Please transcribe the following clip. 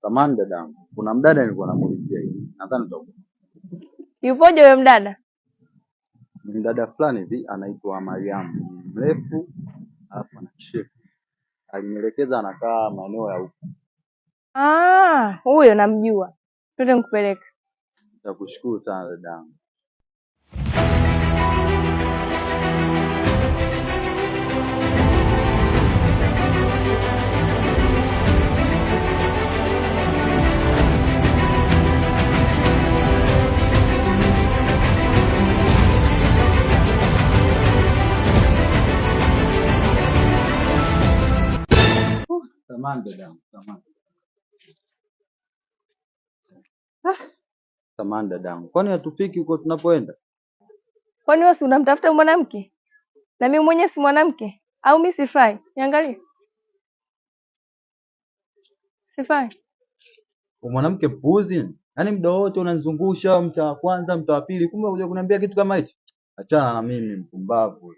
Samahani dadangu, kuna mdada nilikuwa namuulizia hivi. Nadhani utakuwa. Yupoje huyo mdada? Ni mdada fulani hivi anaitwa Mariamu. Ni mrefu alafu ana shape. Alinielekeza anakaa maeneo ya huko. Ah, huyo namjua. Twende nikupeleke. Nitakushukuru sana dadangu. Samahani dadangu, samahani. Samahani dadangu. Kwani hatufiki huko tunapoenda? Kwani wewe si unamtafuta mwanamke? Na mimi mwenyewe si mwanamke? Au mimi sifai? Niangalie. Sifai. Mwanamke mpuuzi. Yaani muda wote unanizungusha mtaa wa kwanza, mtaa wa pili, kumbe unakuja kuniambia kitu kama hichi. Achana na mimi mpumbavu.